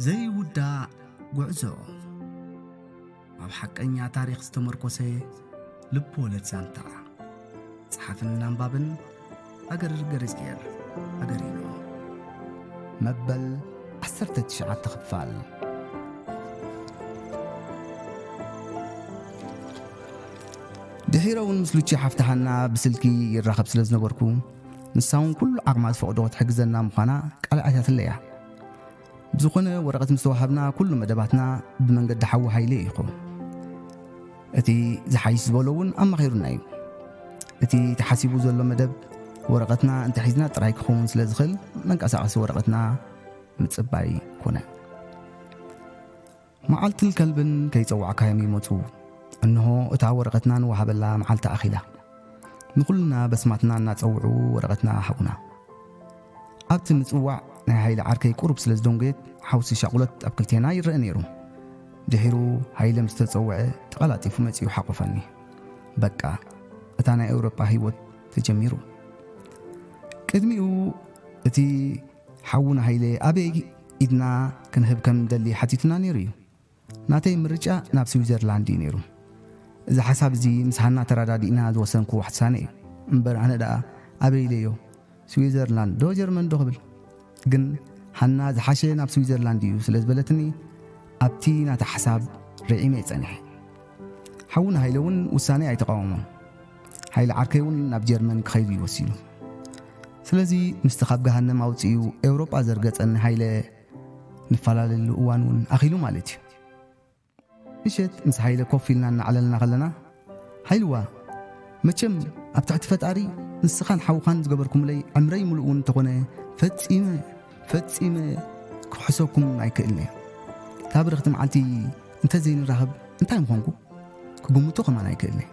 ዘይውዳእ ጉዕዞ። ኣብ ሓቀኛ ታሪኽ ዝተመርኮሰ ልብ ወለድ ዛንታ። ጸሓፍን ኣንባብን ኣገር ገረዝጌር ኣገሪኖ። መበል ዓሰርተ ትሽዓተ ክፋል። ድሒረ እውን ምስ ሉቺ ሓፍቲ ሃና ብስልኪ ይራኸብ ስለ ዝነበርኩ፣ ንሳ እውን ኩሉ ዓቕማ ዝፈቕዶ ክትሕግዘና ምዃና ቃል ኣትያትለያ። ብዝኾነ፣ ወረቐት ምስ ተዋሃብና፣ ኩሉ መደባትና ብመንገዲ ሓዊ ሃይለ ይኹ። እቲ ዝሓይሽ ዝበሎ እውን ኣማኺሩና እዩ። እቲ ተሓሲቡ ዘሎ መደብ፣ ወረቐትና እንተሒዝና ጥራይ ክኸውን ስለ ዝኽእል፣ መንቀሳቐሲ ወረቐትና ምጽባይ ኮነ። መዓልትን ከልብን ከይጸዋዕካዮም ይመጹ። እንሆ እታ ወረቐትና ንወሃበላ መዓልቲ ኣኺላ። ንኹልና በስማትና እናጸውዑ ወረቐትና ሃቡና። ኣብቲ ምጽዋዕ ናይ ሃይለ ዓርከይ ቁሩብ ስለ ዝደንጎየት፣ ሓውሲ ሻቑሎት ኣብ ክልቴና ይረአ ነይሩ። ድሒሩ ሃይለ ምስ ተጸውዐ፣ ተቐላጢፉ መጺኡ ሓቆፈኒ። በቃ፣ እታ ናይ ኤውሮጳ ህይወት ተጀሚሩ። ቅድሚኡ እቲ ሓውና ሃይለ ኣበይ ኢድና ክንህብ ከም እንደሊ ሓቲቱና ነይሩ እዩ። ናተይ ምርጫ ናብ ስዊዘርላንድ እዩ ነይሩ። እዚ ሓሳብ እዚ ምስ ሃና ተረዳዲእና ዝወሰንኩ ውሳነ እዩ። እምበር ኣነ ደኣ ኣበይ ኢለዮ፣ ስዊዘርላንድ ዶ ጀርመን ዶ ክብል። ግን ሃና ዝሓሸ ናብ ስዊዘርላንድ እዩ ስለ ዝበለትኒ፣ ኣብቲ ናታ ሓሳብ ርዒመ እየ ጸኒሐ። ሓውና ሃይለ እውን ውሳነ ኣይተቃወሞን። ሃይለ ዓርከይ እውን ናብ ጀርመን ክኸይድ እዩ ወሲኑ። ስለዚ ምስቲ ካብ ገሃነም ኣውጺኡ ኤውሮጳ ዘርገጸኒ ሃይለ፣ ንፈላለየሉ እዋን እውን ኣኺሉ ማለት እዩ። ምሸት ምስ ሃይለ ኮፍ ኢልና እናዕለልና ከለና፣ "ሃይልዋ፣ መቸም ኣብ ትሕቲ ፈጣሪ ንስኻን ሓውኻን ዝገበርኩምለይ ዕምረይ ምሉእ እውን እንተኾነ ፈጺመ፣ ፈጺመ ክውሕሰኩም ኣይክእልን እየ። እታ ብርኽቲ መዓልቲ እንተዘይንራኸብ እንታይ ምኾንኩ ክግምቶ ከማን ኣይክእልን እየ።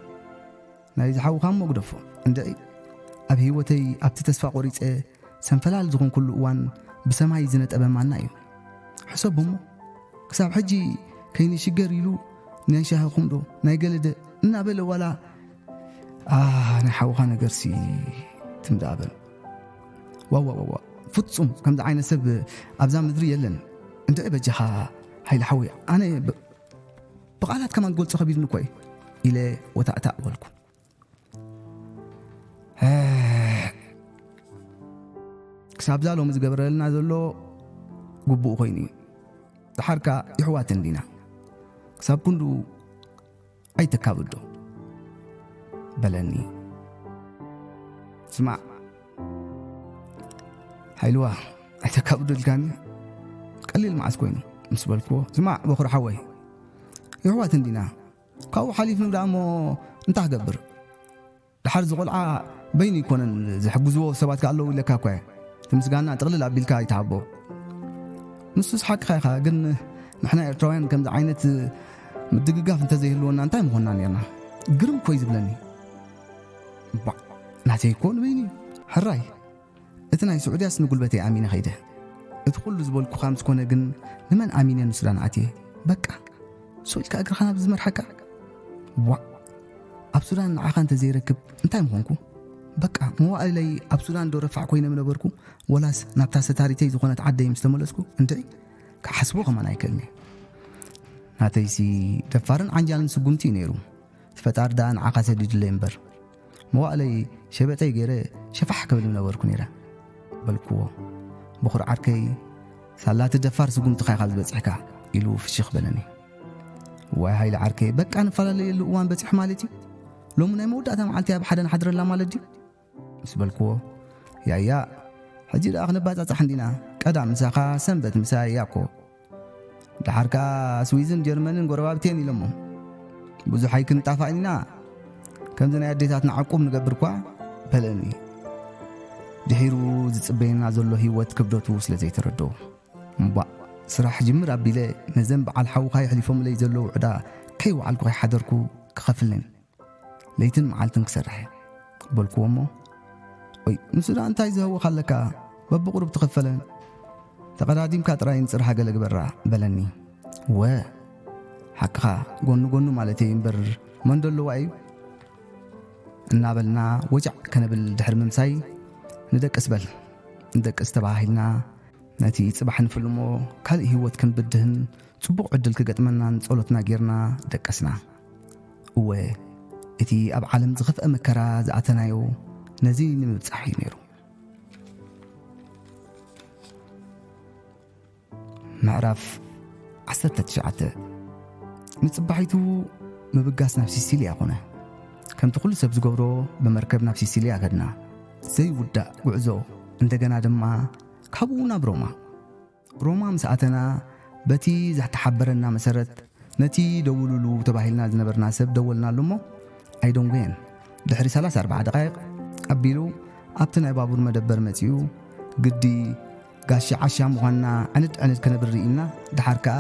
ናይዚ ሓውኻ እሞ ግደፎ። እንድዒ፣ ኣብ ህይወተይ ኣብቲ ተስፋ ቆሪጸ ሰንፈላል ዝኾንኩሉ እዋን ብሰማይ ዝነጠበ ማና እዩ። ሕሰቡ እሞ፣ ክሳብ ሕጂ ከይንሽገር ኢሉ ናይ ሻሂኹም ዶ ናይ ገለደ እናበለ ዋላ፣ ኣ፣ ናይ ሓውኻ ነገርሲ ትም ደኣ በል። ዋዋ፣ ዋዋ፣ ፍጹም ከምዚ ዓይነት ሰብ ኣብዛ ምድሪ የለን። እንድዒ በጃኻ ሃይለ ሓወይ፣ ኣነ ብ-፣ ብቓላት ከማን ክገልጾ ከቢድኒ እኮ እዩ" ኢለ ወታእታእ በልኩ። ክሳብዛ ሎሚ ዝገብረልና ዘሎ ግቡእ ኮይኑ እዩ። ደሓር ከኣ ይሕዋት እንዲና። ክሳብ ክንድኡ ኣይተካብዶ በለኒ። "ስማዕ ሓይልዋ፣ ኣይተካብዶ ኢልካኒ? ቀሊል መዓስ ኮይኑ?" ምስ በልክዎ፣ "ስማዕ በኹር ሓወይ፣ ይሕዋት እንዲና። ካብኡ ሓሊፍኑ ደኣ እሞ እንታይ ክገብር? ደሓር እዚ ቆልዓ በይኑ ኣይኮነን ዝሕግዝዎ ሰባት ከኣ ኣለዉ ኢለካ እኮ እየ። እቲ ምስጋና ጥቕልል ኣቢልካ ኣይትሃቦ። ንሱስ ሓቅኻ ኢኻ፣ ግን ንሕና ኤርትራውያን ከምዚ ዓይነት ምድግጋፍ እንተዘይህልወና እንታይ ምኾንና ኔርና?" ግርም እኮ እዩ ዝብለኒ። ባዕ፣ ናተይ እኮ ንበይኑ እዩ። ሕራይ፣ እቲ ናይ ስዑድያስ ንጉልበተይ ኣሚነ ኸይደ። እቲ ኩሉ ዝበልኩኻ ምስ ኮነ ግን ንመን ኣሚነ ንሱዳን ኣትየ? በቃ፣ ስቕ ኢልካ እግርኻ ናብ ዝመርሓካ? ዋእ፣ ኣብ ሱዳን ንዓኻ እንተዘይረክብ እንታይ ምኾንኩ? በቃ፣ መዋእለይ ኣብ ሱዳን ዶ ረፋዕ ኮይነ ምነበርኩ፣ ወላስ ናብታ ሰታሪተይ ዝኾነት ዓደይ ምስ ተመለስኩ? እንድዒ፣ ክሓስቦ ከማን ኣይክእልን'የ። ናተይሲ ደፋርን ዓንጃልን ስጉምቲ እዩ ነይሩ። እቲ ፈጣሪ ደኣ ንዓኻ ሰዲዱለይ እምበር፣ መዋእለይ ሸበጠይ ገይረ ሸፋሕ ክብል ምነበርኩ ነይረ። በልክዎ፣ በኹር ዓርከይ፣ ሳላ እቲ ደፋር ስጉምትኻ ኢኻ ዝበጽሕካ፣ ኢሉ ፍሽኽ በለኒ። ዋይ ሃይለ ዓርከይ፣ በቃ ንፈላለየሉ እዋን በጺሑ ማለት እዩ? ሎሚ ናይ መወዳእታ መዓልቲ ኣብ ሓደ ንሓድረላ ማለት ድዩ? ምስ በልክዎ፣ ያያ፣ ሕጂ ደኣ ክንባጻጻሕ እንዲና፣ ቀዳም ምሳኻ ሰንበት ምሳይ እያ እኮ። ደሓር ከኣ ስዊዝን ጀርመንን ጎረባብቲ እየን ኢሎሞ። ብዙሕ ኣይክንጣፋእን ኢና፣ ከምዚ ናይ ኣዴታትና ዕቁብ ንገብር እኳ በለኒ። ድሒሩ ዝጽበየና ዘሎ ህይወት ክብደቱ ስለ ዘይተረድኦ። እምቧእ፣ ስራሕ ጅምር ኣቢለ ነዘን በዓል ሓውኻ የሕሊፎምለይ ዘለዉ ዕዳ ከይወዓልኩ ከይሓደርኩ ክኸፍልን ለይትን መዓልትን ክሰርሕ እየ። በልክዎ እሞ፣ "ኦይ፣ ንሱ ደኣ እንታይ ዝህወኻ ኣለካ? በብቁሩብ ትኽፈለን። ተቐዳዲምካ ጥራይ ንጽርሃ ገለ ግበራ" በለኒ። "ወ፣ ሓቅኻ፣ ጎኑ ጎኑ ማለተይ እምበር መን ደለዋ እዩ?" እናበልና ወጃዕ ከነብል ድሕሪ ምምሳይ፣ "ንደቅስ በል፣ ንደቅስ" ተባሂልና፣ ነቲ ጽባሕ ንፍልሞ ካልእ ህይወት ክንብድህን ጽቡቕ ዕድል ክገጥመናን ጸሎትና ጌርና ደቀስና። እወ፣ እቲ ኣብ ዓለም ዝኸፍአ መከራ ዝኣተናዮ ነዚ ንምብጻሕ እዩ ነይሩ። ምዕራፍ ዓሰርተ ትሽዓተ። ንጽባሒቱ ምብጋስ ናብ ሲሲልያ ኮነ። ከምቲ ኩሉ ሰብ ዝገብሮ ብመርከብ ናብ ሲሲልያ ከድና። ዘይውዳእ ጉዕዞ፣ እንደገና ድማ ካብኡ ናብ ሮማ። ሮማ ምስ ኣተና በቲ ዝተሓበረና መሰረት ነቲ ደውሉሉ ተባሂልና ዝነበርና ሰብ ደወልናሉ እሞ ኣይደንጎየን። ድሕሪ ሰላሳ ኣርባዓ ደቓይቕ ኣቢሉ ኣብቲ ናይ ባቡር መደበር መጺኡ፣ ግዲ ጋሻ ዓሻ ምዃንና ዕንድ ዕንድ ከነብር ርኢና፣ ድሓር ከኣ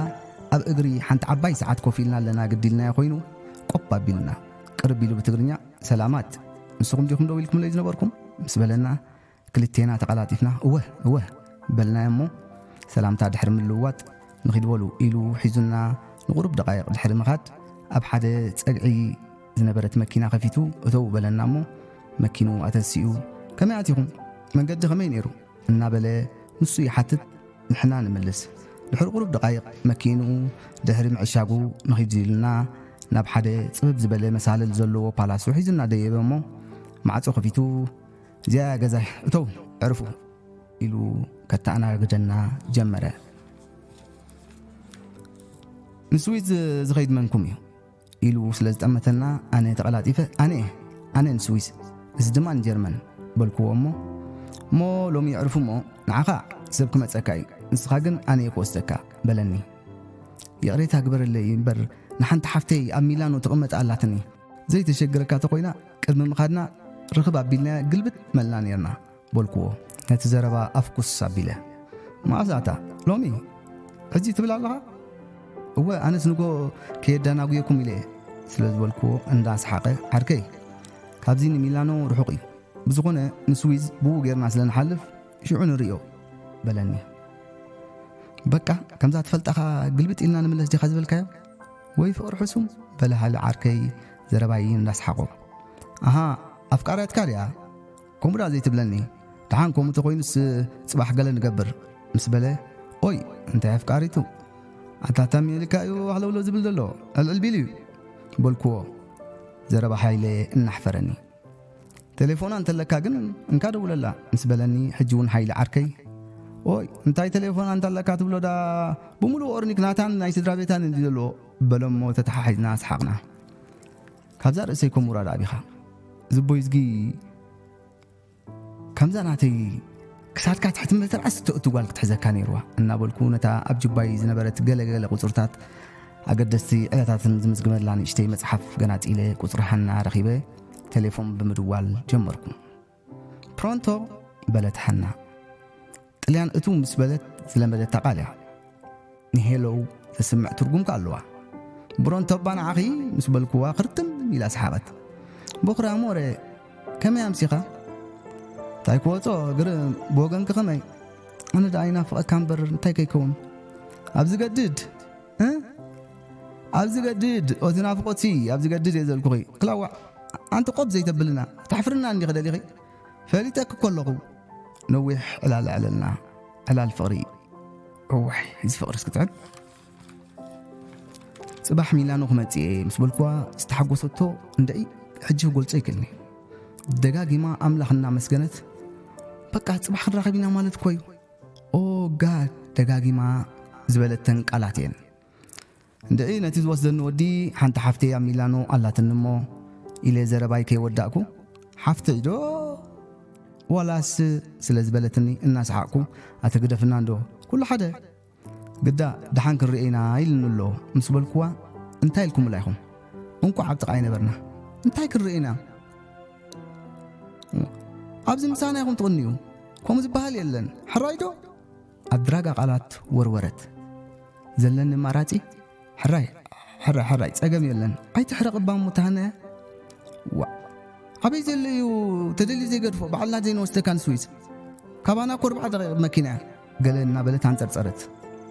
ኣብ እግሪ ሓንቲ ዓባይ ሰዓት ኮፍ ኢልና ኣለና ግዲ ኢልናዮ ኮይኑ፣ ቆፕ ኣቢሉና። ቅርብ ኢሉ ብትግርኛ፣ "ሰላማት፣ ንስኹም ዲኹም ደው ኢልኩምለይ ዝነበርኩም?" ምስ በለና፣ ክልቴና ተቐላጢፍና፣ "እወ፣ እወ" በልናዮ እሞ፣ ሰላምታ ድሕሪ ምልውዋጥ፣ "ንኺድ በሉ" ኢሉ ሒዙና ንቑሩብ ደቓይቕ ድሕሪ ምኻድ፣ ኣብ ሓደ ጸግዒ ዝነበረት መኪና ከፊቱ፣ "እተው" በለና እሞ፣ መኪንኡ ኣተሲኡ፣ "ከመይ ኣቲኹም? መንገዲ ከመይ ነይሩ?" እናበለ ንሱ ይሓትት፣ ንሕና ንምልስ። ድሕሪ ቁሩብ ደቓይቕ መኪንኡ ድሕሪ ምዕሻጉ ንኺድ ኢሉና ናብ ሓደ ጽብብ ዝበለ መሳልል ዘለዎ ፓላሱ ሒዙና ደየበ እሞ፣ ማዕጾ ከፊቱ፣ "እዚኣ እያ ገዛይ፣ እተው፣ ዕርፉ" ኢሉ ከተኣናግደና ጀመረ። "ንስዊዝ ዝኸይድ መንኩም እዩ?" ኢሉ ስለ ዝጠመተና፣ ኣነ ተቐላጢፈ፣ "ኣነ እየ፣ ኣነ ንስዊዝ፣ እዚ ድማ ንጀርመን" በልክዎ እሞ፣ "እሞ ሎሚ የዕርፉ እሞ፣ ንዓኻ ሰብ ክመጸካ እዩ፣ ንስኻ ግን ኣነ እየ ክወስደካ" በለኒ። "ይቕሬታ ግበረለይ እምበር፣ ንሓንቲ ሓፍተይ ኣብ ሚላኖ ትቕመጥ ኣላትኒ። ዘይተሸግረካ ተኾይና፣ ቅድሚ ምኻድና ርኽብ ኣቢልናያ ግልብጥ መልና ኔርና" በልክዎ፣ ነቲ ዘረባ ኣፍኩስ ኣቢለ። "መዓስ ኣታ? ሎሚ? ሕጂ ትብል ኣለኻ?" "እወ፣ ኣነስ ንጎ ከየዳናጉየኩም ኢለ እየ" ስለ ዝበልክዎ እንዳሰሓቐ፣ "ዓርከይ፣ ካብዚ ንሚላኖ ርሑቕ እዩ። ብዝኾነ ንስዊዝ ብኡ ጌርና ስለ ንሓልፍ፣ ሽዑ ንርእዮ" በለኒ። "በቃ፣ ከምዛ ትፈልጣኻ ግልብጥ ኢልና ንምለስ ዲኻ ዝበልካዮ? ወይ ፍቕሪ ሕሱም?" በለ ሃለ ዓርከይ ዘረባይ እንዳሰሓቖ። "ኣሃ፣ ኣፍቃርያትካ ድያ? ከምኡ ደኣ ዘይትብለኒ። ደሓን ከምኡ ተኾይኑስ ጽባሕ ገለ ንገብር" ምስ በለ፣ "ኦይ፣ እንታይ ኣፍቃሪቱ? ኣታ ታሚልካ እዩ ሃለውለው ዝብል ዘሎ፣ ዕልዕል ቢሉ እዩ" በልክዎ፣ ዘረባ ሃይለ እናሕፈረኒ። "ቴሌፎና እንተለካ ግን እንካ ደውለላ" ምስ በለኒ፣ ሕጂ እውን ሃይለ ዓርከይ፣ "ኦይ፣ እንታይ ቴሌፎና እንተለካ ትብሎ ዳ? ብምሉእ ኦርኒክ ናታን ናይ ስድራ ቤታን እንዲ ዘለዎ" በሎሞ ተተሓሒዝና ሰሓቕና። "ካብዛ ርእሰይ ከም ውራድ ኣቢኻ ዝቦይ ዝጊ ከምዛ ናተይ ክሳድካ ትሕቲ መተርኣስ እተእቱ ጓል ክትሕዘካ ነይርዋ" እናበልኩ ነታ ኣብ ጅባይ ዝነበረት ገለ ገለ ቁጽርታት ኣገደስቲ ዕለታትን ዝምዝግበላ ንእሽተይ መጽሓፍ ገናጺለ ቁጽሪ ሃና ረኺበ ቴሌፎን ብምድዋል ጀመርኩ። "ፕሮንቶ" በለት ሃና። ጥልያን እቱ ምስ በለት ዝለመደታ ቃል እያ። ንሄሎው ዘስምዕ ትርጉም ከ ኣለዋ። "ብሮንቶ እባ ንዓኺ" ምስ በልክዋ ክርትም ኢላ ሰሓቐት። "ቦኽሪ ኣሞረ፣ ከመይ ኣምሲኻ?" "እንታይ ክወጾ ግርም፣ ብወገንኪ ከመይ?" "ኣነ ደኣ ይናፍቐካ እምበር እንታይ ከይከውን?" "ኣብ ዝገድድ እ?" "ኣብ ዝገድድ፣ ኦቲ ናፍቖትሲ ኣብ ዝገድድ እየ ዘልኩኺ። ክላዋዕ፣ ኣንቲ ቆብ ዘይተብልና፣ ታሕፍርና እንዲኺ ደሊኺ?" "ፈሊጠኪ እኮ ኣለኹ።" ነዊሕ ዕላል ኣዕለልና። ዕላል ፍቕሪ። እዋይ፣ እዚ ፍቕሪ እስክትዕብ። "ጽባሕ ሚላኖ ክመጽእ እየ" ምስ በልኩዋ ዝተሓጎሰቶ እንድዒ ሕጂ ክገልጾ ይክእልኒ። ደጋጊማ ኣምላኽ እናመስገነት፣ "በቃ ጽባሕ ክንራኸብ ኢና ማለት እኮ እዩ። ኦ ጋድ" ደጋጊማ ዝበለተን ቃላት እየን። እንድዒ ነቲ ዝወስደኒ ወዲ ሓንቲ ሓፍተይ ኣብ ሚላኖ ኣላትኒ እሞ ኢለ ዘረባይ ከይወዳእኩ፣ "ሓፍተይ ዶ ዋላስ?" ስለ ዝበለትኒ እናሰሓቕኩ፣ "ኣተ ግደፍና እንዶ፣ ኩሉ ሓደ፣ ግዳ ደሓን ክንርኤ ኢና" ኢልኒ ኣሎ ምስ በልኩዋ፣ "እንታይ ኢልኩምላ ኢኹም? እንቋዕ ኣብ ጥቓ ኣይነበርና። እንታይ ክንርኢ ኢና? ኣብዚ ምሳና ኢኹም ትቕንዩ። ከምኡ ዝበሃል የለን። ሕራይ ዶ?" ኣብ ድራጋ ቃላት ወርወረት። ዘለኒ ኣማራጺ፣ "ሕራይ፣ ሕራይ፣ ሕራይ፣ ጸገም የለን። ኣይትሕረቕ እባ እሞ ተሃነያ። ዋ፣ ኣበይ ዘሎ እዩ ተደልዩ ዘይገድፎ? ባዕልና ዘይንወስደካ ንስዊዝ? ካባና እኮ ኣርባዕተ ደቂቕ መኪና እያ" ገለ እናበለት ኣንጸርጸረት።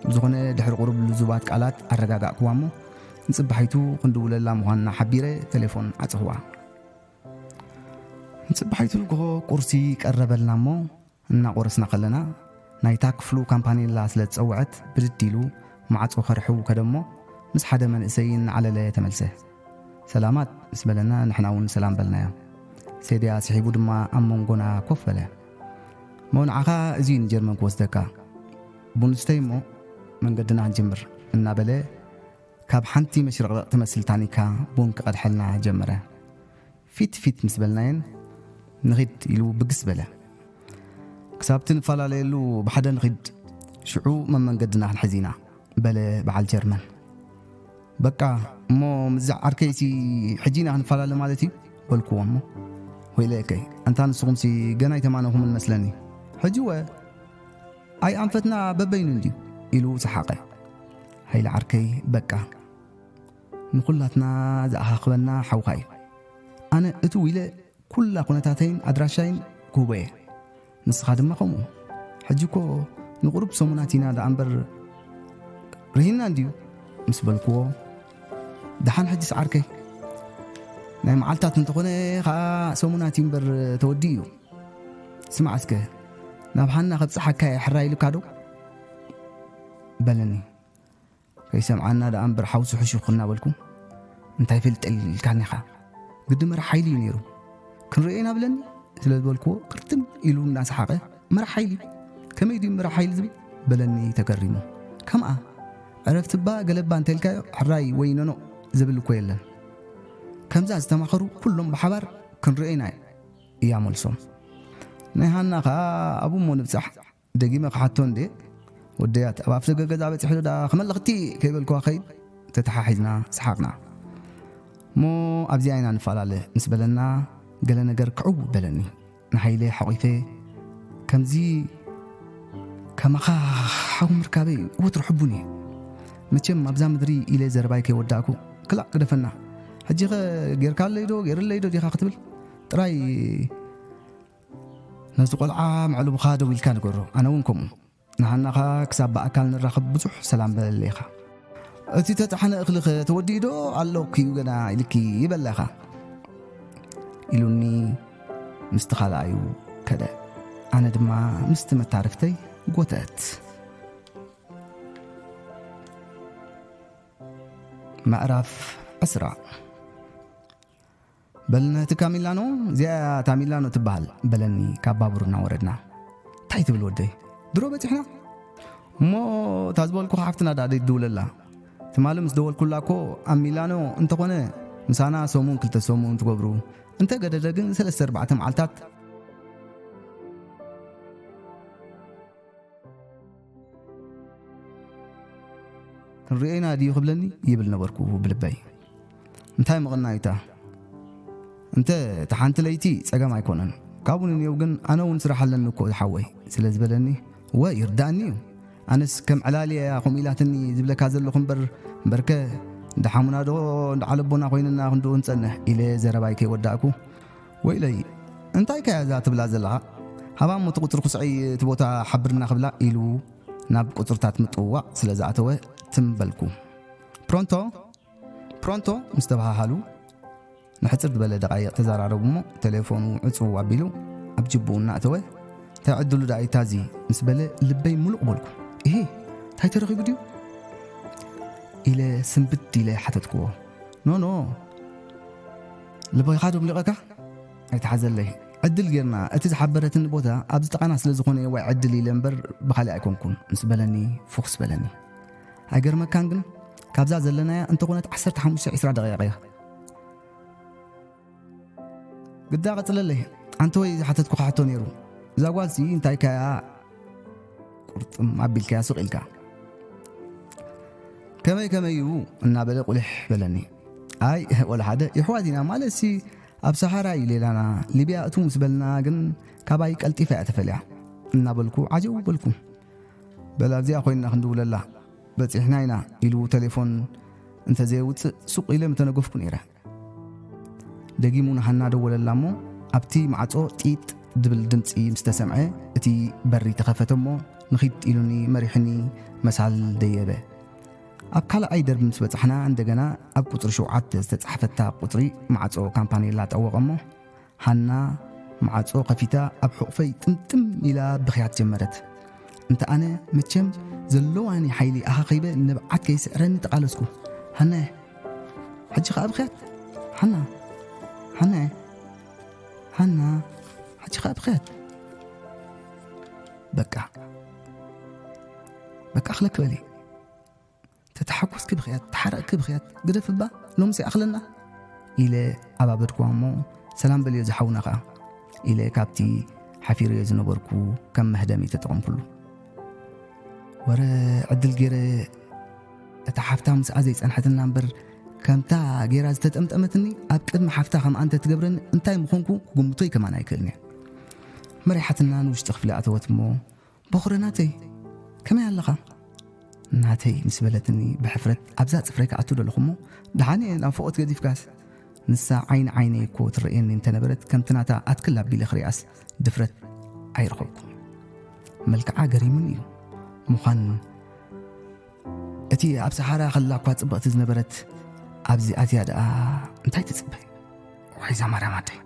ብዝኾነ ድሕሪ ቁሩብ ልዙባት ቃላት ኣረጋጋእክዋ እሞ ንጽባሒቱ ክንድውለላ ምዃንና ሓቢረ ቴሌፎን ዓጸኽዋ። ንጽባሒቱ ንግሆ ቁርሲ ቀረበልና እሞ እናቆረስና ከለና ናይታ ክፍሉ ካምፓኔላ ስለ ዝጸውዐት ብድድ ኢሉ ማዕጾ ከርሕው ከደሞ ምስ ሓደ መንእሰይ እናዓለለ ተመልሰ። ሰላማት ምስ በለና ንሕና እውን ሰላም በልናዮ። ሴድያ ስሒቡ ድማ ኣብ መንጎና ኮፍ በለ። እሞ ንዓኻ እዚ እዩ ንጀርመን ክወስደካ። ቡን ስተይ እሞ መንገድና ክንጅምር እናበለ ካብ ሓንቲ መሽረቕረቕ ትመስል ታኒካ ቡን ክቐድሐልና ጀመረ። ፊት ፊት ምስ በልናየን ንኺድ ኢሉ ብግስ በለ። ክሳብቲ ንፈላለየሉ ብሓደ ንኺድ፣ ሽዑ መመንገድና ክንሕዝ ኢና በለ በዓል ጀርመን። በቃ እሞ ምዚ ዓርከይሲ ሕጂ ኢና ክንፈላለ ማለት እዩ በልክዎ። እሞ ወይለከይ ኣንታ ንስኹምሲ ገና ኣይተማነኹምን መስለኒ። ሕጂ ወ ኣይ ኣንፈትና በበይኑ እንድዩ ኢሉ ሰሓቐ። ሃይለ ዓርከይ በቃ ንኹላትና ዝኣኻኽበና ሓውኻ እዩ። ኣነ እትው ኢለ ኩላ ኩነታተይን ኣድራሻይን ክህቦ እየ። ንስኻ ድማ ከምኡ። ሕጂ እኮ ንቑሩብ ሰሙናት ኢና ደኣ እምበር ርሂና እንድዩ ምስ በልክዎ፣ ደሓን ሕጂ ሰዓርከይ ናይ መዓልታት እንተኾነ ኸኣ ሰሙናት እዩ እምበር ተወዲኡ እዩ። ስማዕ እስከ ናብ ሃና ከብጽሓካ እየ ሕራይ ኢሉካ ዶ በለኒ። ከይሰምዓና ደኣ እምበር ሓውሲ ሕሹኽ እናበልኩ፣ እንታይ ፈልጠልካኒ ኢኻ? ግዲ መራሕ ሓይሊ እዩ ነይሩ። ክንርእዮ ኢና ብለኒ ስለ ዝበልክዎ ቅርጥም ኢሉ እናሰሓቐ፣ መራሕ ሓይሊ? ከመይ ድዩ መራሕ ሓይሊ ዝብል? በለኒ ተገሪሙ። ከምኣ ዕረፍቲ እባ ገለባ እንተልካዮ ሕራይ ወይ ኖኖ ዝብል እኮ የለን። ከምዛ ዝተማኸሩ ኩሎም ብሓባር ክንርእዮ ኢና እያ መልሶም። ናይ ሃና ኸኣ ኣብኡ እሞ ንብጻሕ። ደጊመ ክሓቶ እንዴ? ወደያት ኣብ ኣፍደገ ገዛ በጺሑ ዶ ደኣ ክመልኽቲ ከይበልክዋ ኸይድ ተተሓሒዝና ሰሓቕና። እሞ ኣብዚኣ ኢና ንፈላለ ምስ በለና ገለ ነገር ክዕው በለኒ። ንሓይለ ሓቒፈ ከምዚ ከማኻ ሓው ምርካበይ ወትሩ ሕቡን እየ። መቸም ኣብዛ ምድሪ ኢለ ዘረባይ ከይወዳእኩ ክላእ ግደፈና። ሕጂኸ ጌርካለይ ዶ ጌርለይ ዶ ዲኻ ክትብል ጥራይ ነዚ ቆልዓ መዕልቡኻ ደው ኢልካ ንገሮ። ኣነ እውን ከምኡ። ንሃናኻ ክሳብ ብኣካል ንራኸብ ብዙሕ ሰላም በለለይ ኢኻ። እቲ ተጣሕነ እኽልኸ ተወዲኡ ዶ ኣሎ እኮ እዩ ገና ኢልኪ ይበላ ኢኻ ኢሉኒ ምስቲ ካልኣዩ ከደ። ኣነ ድማ ምስቲ መታርፍተይ ጎተት። ምዕራፍ ዕስራ። በል ነቲ ካሚላኖ፣ እዚኣ እያ ታሚላኖ ትበሃል በለኒ ካብ ባቡር እናወረድና። እንታይ ትብል ወደይ? ድሮ በጺሕና? እሞ እታ ዝበልኩኻ ሓፍትና ደኣ ደይትድውለላ? ትማሊ ምስ ደወልኩላ እኮ ኣብ ሚላኖ እንተኾነ ምሳና ሰሙን ክልተ ሰሙን ትገብሩ፣ እንተ ገደደ ግን ሰለስተ ኣርባዕተ መዓልታት ክንርእዮ ኢና ድዩ ክብለኒ ይብል ነበርኩ ብልበይ። እንታይ ምቕናዩታ? እንተ እታ ሓንቲ ለይቲ ጸገም ኣይኮነን። ካብኡ ንንየው ግን ኣነ እውን ስራሕ ኣለኒ እኮ ዝሓወይ ስለ ዝበለኒ፣ እወ ይርዳእኒ እዩ። ኣነስ ከም ዕላል እያ ከምኡ ኢላትኒ ዝብለካ ዘለኹ እምበር፣ እምበርከ እንዳ ሓሙና ዶ እንዳ ዓለቦና ኮይንና ክንድኡ ንጸንሕ ኢለ ዘረባይ ከይወዳእኩ፣ ወይለይ እንታይ ከያ እዛ ትብላ ዘለኻ? ሃባ እሞ እቲ ቁጽሪ ኩስዐይ እቲ ቦታ ሓብርና ክብላ ኢሉ ናብ ቁጽርታት ምጥውዋቕ ስለ ዝኣተወ ትም በልኩ። ፕሮንቶ ፕሮንቶ ምስ ተበሃሃሉ ንሕጽር ዝበለ ደቓይቕ ተዘራረቡ እሞ ቴሌፎኑ ዕጽው ኣቢሉ ኣብ ጅብኡ እናእተወ እንታይ ዕድሉ ደኣ እዩ ታዚ ምስ በለ ልበይ ሙሉቕ በልኩ። እሄ እንታይ ተረኺቡ ድዩ ኢለ ስንብድ ኢለ ሓተትክዎ። ኖ ኖ ልበይኻ ዶ ሙሊቐካ? ኣይትሓዘለይ። ዕድል ጌርና፣ እቲ ዝሓበረትኒ ቦታ ኣብዚ ጥቓና ስለ ዝኾነ ዋይ ዕድል ኢለ እምበር ብኻልእ ኣይኮንኩን ምስ በለኒ ፍኹስ በለኒ። ኣይገርመካን ግን ካብዛ ዘለናያ እንተኾነት ዓሰርተ ሓሙሽተ ዒስራ ደቂቕ እያ። ግዳ ቀጽለለይ። ኣንተ ወይ ዝሓተትኩኻ ሕቶ ነይሩ። እዛ ጓልሲ እንታይ ከያ ቁርጥም ኣቢልካያ ስቕ ኢልካ። ከመይ ከመይ እዩ እናበለ ቁሊሕ በለኒ። ኣይ ወላ ሓደ ይሕዋት ኢና ማለትሲ ኣብ ሰሃራ እዩ ሌላና ሊብያ እቱ ምስ በልና ግን ካባይ ቀልጢፋ እያ ተፈልያ እናበልኩ ዓጀው በልኩ። በል ኣብዚኣ ኮይንና ክንድውለላ በጺሕና ኢና ኢሉ ቴሌፎን እንተዘየውፅእ ሱቕ ኢለ ምተነገፍኩ ነይረ። ደጊሙ ንሃና ደወለላ እሞ ኣብቲ ማዕጾ ጢጥ ድብል ድምጺ ምስ ተሰምዐ እቲ በሪ ተኸፈተ እሞ ንኺድ ኢሉኒ መሪሑኒ መሳል ደየበ። ኣብ ካልኣይ ደርቢ ምስ በጻሕና እንደገና ኣብ ቁጽሪ ሸውዓተ ዝተጻሕፈታ ቁጽሪ ማዕጾ ካምፓኔላ ጠወቐ እሞ ሃና ማዕጾ ከፊታ ኣብ ሕቑፈይ ጥምጥም ኢላ ብኽያት ጀመረት። እንተ ኣነ መቸም ዘለዋኒ ሓይሊ ኣኻኺበ ንብዓት ከይስዕረኒ ተቓለስኩ። ሃናየ፣ ሕጂ ኸኣ ብኽያት? ሓና፣ ሓናየ፣ ሃና፣ ሕጂ ኸኣ ብኽያት? በቃ፣ በቃ ክለክ በሊ። ተተሓጎስኪ ብኽያት፣ ተሓረቕኪ ብኽያት፣ ግደፍ እባ፣ ሎምስ ይኣኽለና ኢለ ኣባበድኩዋ እሞ፣ ሰላም በልዮ ዝሓውና ኸኣ ኢለ ካብቲ ሓፊረዮ ዝነበርኩ ከም መህደሚ ተጠቐምኩሉ። ወረ ዕድል ገይረ እታ ሓፍታ ምስኣ ዘይጸንሐትና እምበር፣ ከምታ ገይራ ዝተጠምጠመትኒ ኣብ ቅድሚ ሓፍታ ከምኣ እንተ ትገብረኒ እንታይ ምኾንኩ ክግምቶ ከማን ኣይክእልን እየ። መሪሓትና ንውሽጢ ክፍሊ ኣተወት እሞ፣ በኹረ ናተይ፣ ከመይ ኣለኻ? ናተይ ምስ በለትኒ ብሕፍረት ኣብዛ ጽፍረይ ክኣቱ ደለኹ እሞ፣ ደሓን እየ ናብ ፍቖት ገዲፍካስ። ንሳ ዓይኒ ዓይነይ እኮ ትረእየኒ እንተነበረት ከምቲ ናታ ኣትክል ኣቢለ ክሪኣስ ድፍረት ኣይረኸብኩን። መልክዓ ገሪሙን እዩ ምዃን እቲ ኣብ ሰሓራ ከላ እኳ ጽብቕቲ ዝነበረት ኣብዚ ኣትያ ደኣ እንታይ ትጽበ? ዋይዛ ማርያም ኣደይ።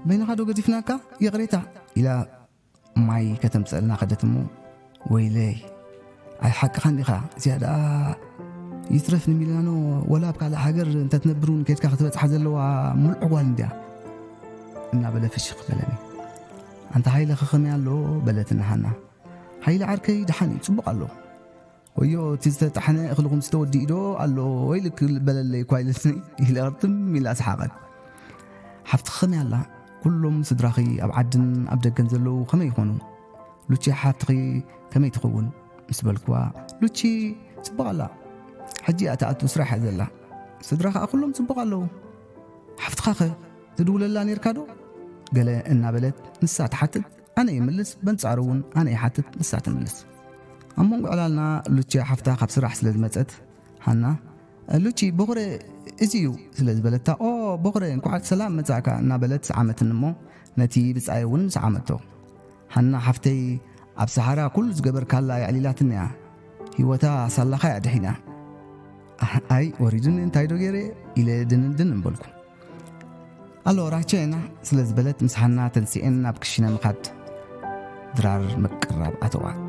በይንኻ ዶ ገዲፍናካ? ይቕሬታ ኢላ ማይ ከተምጽኣልና ከደት እሞ፣ ወይለይ፣ ኣይ ሓቅኻ እንዲኻ፣ እዚኣ ደኣ ይትረፍ ንሚላኖ ወላ ኣብ ካልእ ሃገር እንተትነብር እውን ከይድካ ክትበጽሓ ዘለዋ ምሉዕ ጓል እንድያ እናበለ ፍሽኽ በለኒ። ኣንታ ሃይለ ኸኸመይ ኣሎ በለትኒ ሃና። ሃይለ ዓርከይ ደሓን እዩ፣ ጽቡቕ ኣሎ። ወዮ እቲ ዝተጣሕነ እኽልኹም ዝተወዲኡ ዶ ኣሎ ወይ ልክ በለለይ እኳ ኢለትኒ ኢለ ቕርጥም ኢላ ሰሓቐት። ሓፍትኺ ኸመይ ኣላ? ኩሎም ስድራኺ ኣብ ዓድን ኣብ ደገን ዘለዉ ኸመይ ይኾኑ? ሉቺ ሓፍትኺ ከመይ ትኸውን? ምስ በልክዋ፣ ሉቺ ጽቡቕ ኣላ። ሕጂ እያ ትኣቱ ስራሕ እያ ዘላ። ስድራ ኸኣ ኩሎም ጽቡቕ ኣለዉ። ሓፍትኻኸ ትድውለላ ኔርካ ዶ? ገለ እናበለት ንሳ ትሓትት፣ ኣነ ይምልስ፣ በንጻሩ እውን ኣነ ይሓትት፣ ንሳ ትምልስ። ኣብ መንጎ ዕላልና ሉቺ ሓፍታ ካብ ስራሕ ስለ ዝመጸት፣ ሃና፣ ሉቺ በኹረ እዚ እዩ ስለ ዝበለታ፣ ኦ በኹረ እንኳዕ ሰላም መጻእካ እናበለት ሰዓመትኒ እሞ ነቲ ብጻይ እውን ሰዓመቶ። ሃና ሓፍተይ ኣብ ሰሓራ ኩሉ ዝገበርካላ የዕሊላትኒ እያ። ህይወታ ሳላኻ እያ ድሒና። ኣይ ወሪዱኒ እንታይ ዶ ገይረ ኢለ ድንን ድንን በልኩ። ኣሎ ራቸና ስለ ዝበለት ምስ ሃና ተንሲኤን ናብ ክሽነ ምኻድ ድራር ምቅራብ ኣተዋ።